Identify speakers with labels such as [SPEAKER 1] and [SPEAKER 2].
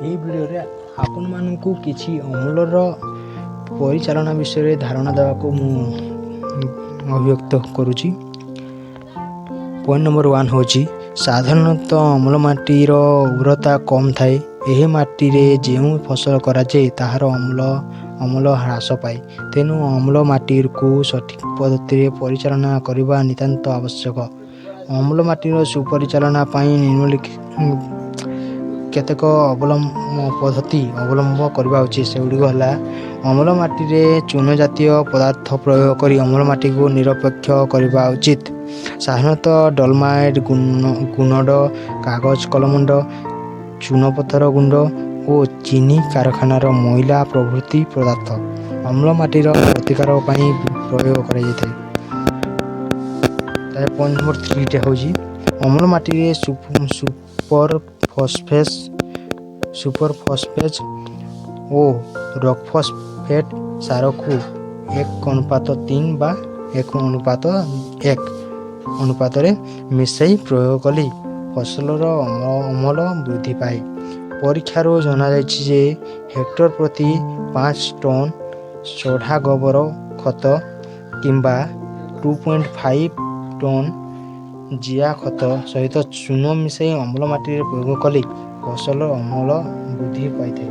[SPEAKER 1] ଏହି ଭିଡ଼ିଓରେ ଆପଣମାନଙ୍କୁ କିଛି ଅମ୍ଳର ପରିଚାଳନା ବିଷୟରେ ଧାରଣା ଦେବାକୁ ମୁଁ ଅଭିବ୍ୟକ୍ତ କରୁଛି। ପଏଣ୍ଟ ନମ୍ବର 1 ହେଉଛି, ସାଧାରଣତଃ ଅମ୍ଳ ମାଟିର ଉର୍ବରତା କମ୍ ଥାଏ। ଏହି ମାଟିରେ ଯେଉଁ ଫସଲ କରାଯାଏ, ତାହାର ଅମଳ ହ୍ରାସ ପାଏ। ତେଣୁ ଅମ୍ଳ ମାଟିକୁ ସଠିକ୍ ପଦ୍ଧତିରେ ପରିଚାଳନା କରିବା ନିତାନ୍ତ ଆବଶ୍ୟକ। ଅମ୍ଳ ମାଟିର ସୁପରିଚାଳନା ପାଇଁ ନିମ୍ନଲିଖିତ କେତେକ ପଦ୍ଧତି ଅବଲମ୍ବ କରିବା ଉଚିତ। ସେଗୁଡ଼ିକ ହେଲା, ଅମ୍ଳ ମାଟିରେ ଚୂନ ଜାତୀୟ ପଦାର୍ଥ ପ୍ରୟୋଗ କରି ଅମ୍ଳ ମାଟିକୁ ନିରପେକ୍ଷ କରିବା ଉଚିତ। ସାଧାରଣତଃ ଡୋଲୋମାଇଟ୍ ଗୁଣ୍ଡ, କାଗଜ କଳମୁଣ୍ଡ, ଚୂନପଥର ଗୁଣ୍ଡ ଓ ଚିନି କାରଖାନାର ମଇଳା ପ୍ରଭୃତି ପଦାର୍ଥ ଅମ୍ଳ ମାଟିର ପ୍ରତିକାର ପାଇଁ ପ୍ରୟୋଗ କରାଯାଇଥାଏ। ତାପରେ ପଏଣ୍ଟ ନମ୍ବର 3ଟା ହେଉଛି, ଅମ୍ଳ ମାଟିରେ ସୁପର ଫସ୍ଫେଟ୍ ଓ ରକ୍ ଫସ୍ଫେଟ୍ ସାରକୁ 1:3 ବା 1:1 ଅନୁପାତରେ ମିଶାଇ ପ୍ରୟୋଗ କଲେ ଫସଲର ଅମଳ ବୃଦ୍ଧି ପାଏ। ପରୀକ୍ଷାରୁ ଜଣାଯାଇଛି ଯେ ହେକ୍ଟର ପ୍ରତି 5 ଟନ୍ ସଢ଼ା ଗୋବର ଖତ କିମ୍ବା 2.5 ଟନ୍ ଜିଆ ଖତ ସହିତ ଚୂନ ମିଶାଇ ଅମ୍ଳ ମାଟିରେ ପ୍ରୟୋଗ କଲେ ଫସଲର ଅମଳ ବୃଦ୍ଧି ପାଇଥାଏ।